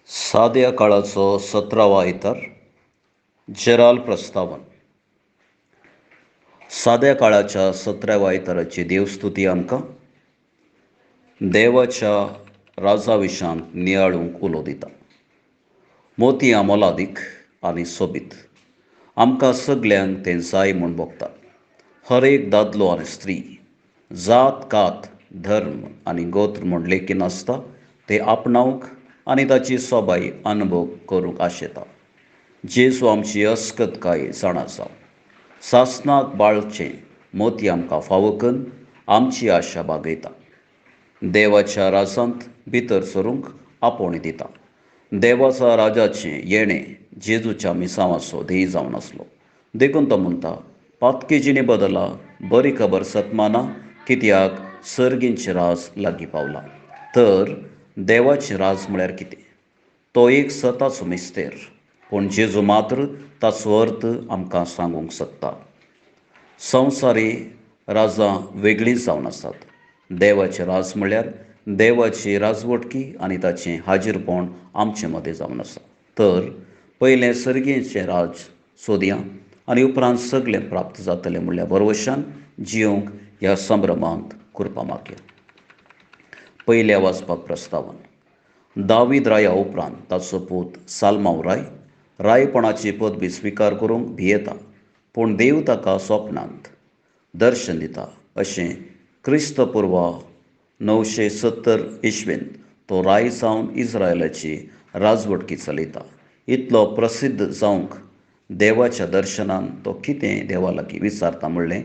साद्या काळाचो 17वा आयतार, जेराल प्रस्तावन. साद्या काळाच्या 17व्या आयताराची देवस्तुती आमकां देवाच्या राजा विशांत नियाळूंक उलो दिता. मोतयां मोलादीक आनी सोबीत, आमकां सगल्यांक तें जाय म्हूण भोगता. हर एक दादलो आनी स्त्री, जात कात धर्म आनी गोत्र म्हूण लेखिनासता ते आपणावंक आनी ताची सोबाय अनुभव करूंक आशेता. जेजू आमची अस्कतकाय जाणा जावन सासनाक बाळचें मोती आमकां फावो करून आमची आशा बागयता. देवाच्या राजांत भितर सरूंक आपोवणी दिता. देवाच्या राजाचें येणें जेजूच्या मिसांवाचो ध्येय जावन आसलो. देखून तो म्हणटा, पातकी जिणे बदला बरी खबर सतमाना, कित्याक सर्गींचें राज लागीं पावला. तर देवाचें राज म्हळ्यार कितें? तो एक सताचो मिस्तेर, पूण जेजू मात्र ताचो अर्थ आमकां सांगूंक शकता. संवसारी राजां वेगळीं जावन आसात. देवाचें राज म्हळ्यार देवाची राजवटकी आनी ताचें हाजीरपण आमचे मदें जावन आसा. तर पयलें सर्गीचें राज सोदया आनी उपरांत सगळें प्राप्त जातलें म्हणल्यार भरवशान जियोंक ह्या संभ्रमांत कृपा मागया. पयल्या वाचपाक प्रस्तावन. दावीद राया उपरांत ताचो पूत सालमांव राय रायपणाची पदवी स्विकार करूंक भियेता, पूण देव ताका स्वप्नांत दर्शन दिता. अशें क्रिस्तपूर्व 970 इस्वेंत तो राय जावन इस्रायलाची राजवटकी चलयता. इतलो प्रसिद्ध जावंक देवाच्या दर्शनान तो कितें देवा लागीं विचारता म्हणलें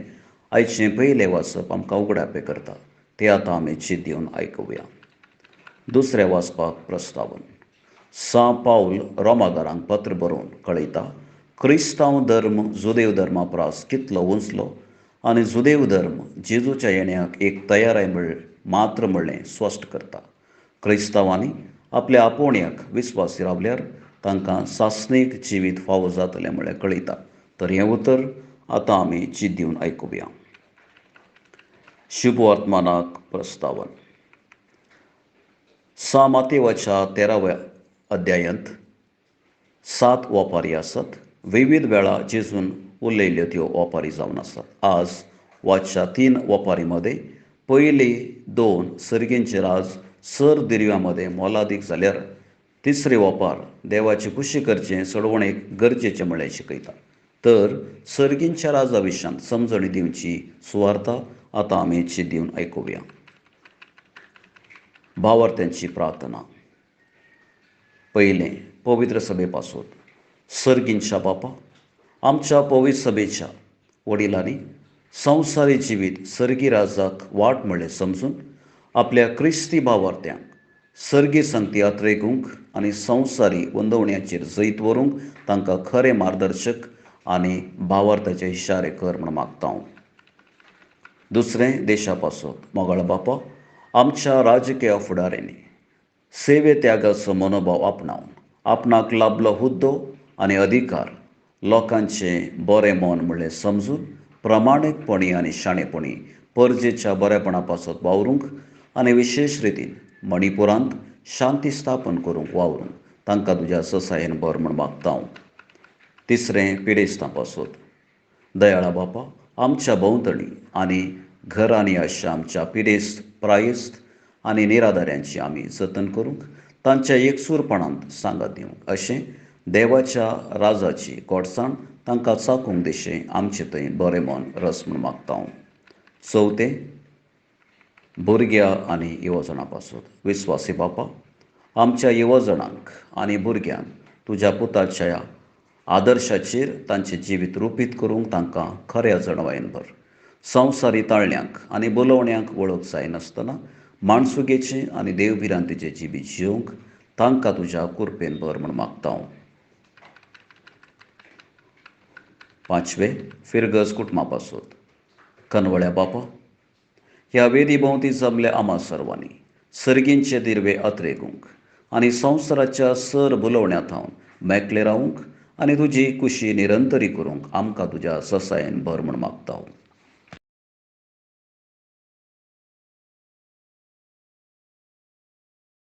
आयचें पयलें वाचप आमकां उगडापें करता. ते आतां आमी चिंत दिवन आयकुया. दुसरें वाचपाक प्रस्तावन. सां पावल रोमागारांक पत्र बरोवन कळयता, क्रिस्तांव धर्म जुदेव धर्मा परस कितलो उंचलो आनी जुदेव धर्म जेजूच्या येण्याक एक तयाराय मात्र म्हणलें स्पश्ट करता. क्रिस्तांवांनी आपल्या आपोवण्याक विस्वासी रावल्यार तांकां सासणीक जिवीत फावो जातलें म्हणलें कळयता. तर हें उतर आतां आमी चिंत दिवन आयकुया. शुभवर्तमानाक प्रस्तावन. सां मातेवाच्या 13व्या अध्यायांत 7 ओपारी आसात. विविध वेळा जेजून उलयल्ल्यो त्यो ओपारी जावन आसात. आज वाचच्या 3 ओपारी मदें पयली 2 सर्गींचे राज सर दिर्व्यां मदें मोलादीक जाल्यार तिसरी ओपार देवाची खुशी करचें चडवणेक गरजेचें म्हणलें शिकयता. तर सर्गींच्या राजा विशांत समजणी दिवची सुवार्ता आतां आमी चिंत दिवन आयकुया. भावार्थ्यांची प्रार्थना. पयलें, पवित्र सभे पासून. सर्गींच्या बापा, आमच्या पवित्र सभेच्या वडिलांनी संवसारी जिवीत सर्गी राजाक वाट म्हणलें समजून आपल्या क्रिस्ती भावार्थ्यांक सर्गी संगती आत्रेगूंक आनी संवसारी वंदवण्याचेर जैत व्हरूंक तांकां खरें मार्गदर्शक आनी भावार्थाचे इशारे कर म्हूण मागता हांव. दुसरें, देशा पासत. मोगाळ बापा, आमच्या राजकीय फुडाऱ्यांनी सेवे त्यागाचो मनोभाव आपणावन आपणाक लाभलो हुद्दो आनी अधिकार लोकांचें बरें मन म्हणलें समजून प्रमाणीकपणी आनी शाणेपणी परजेच्या बरेपणा पासत वावरूंक आनी विशेश रितीन मणिपुरांत शांती स्थापन करूंक वावरूंक तांकां तुज्या ससायेन बर म्हूण मागता हांव. तिसरें, पिडेस्तां पासत. दयाळा बापा, आमच्या भोंवतणी आनी घरांनी आशिल्ल्या आमच्या पिडेस्त, प्रायस्त आनी निराधाऱ्यांची आमी जतन करूंक तांच्या एकसूरपणांत सांगात दिवंक अशें देवाच्या राजाची गोडसाण तांकां चाकूंक दिशें आमचे थंय बरें मन रस म्हूण मागता हांव. चवथें, भुरग्यां आनी युवजणां पासून. विस्वासी बापा, आमच्या युवजणांक आनी भुरग्यांक तुज्या पुताच्या आदर्शाचेर तांचें जिवीत रुपीत करूंक तांकां खऱ्या जणवायेन भर. संवसारी ताळण्यांक आनी बोलोवण्यांक वळख जायनासतना माणसुगेचें आनी देवभिरांतीचें जिवीत जियोंक तांकां तुज्या कुरपेन भर म्हूण मागता हांव. पांचवें, फिरगज कुटुंबा पासून. कनवळ्या बापा, ह्या वेदी भोंवती जमल्या आमा सर्वांनी सर्गींचे दिर्वे अत्रेगूंक आनी संवसाराच्या सर बुलोवण्या थावन मेकले रावूंक आनी तुजी कुशी निरंतरी करूंक आमकां तुज्या ससायेन भर म्हूण मागता हांव.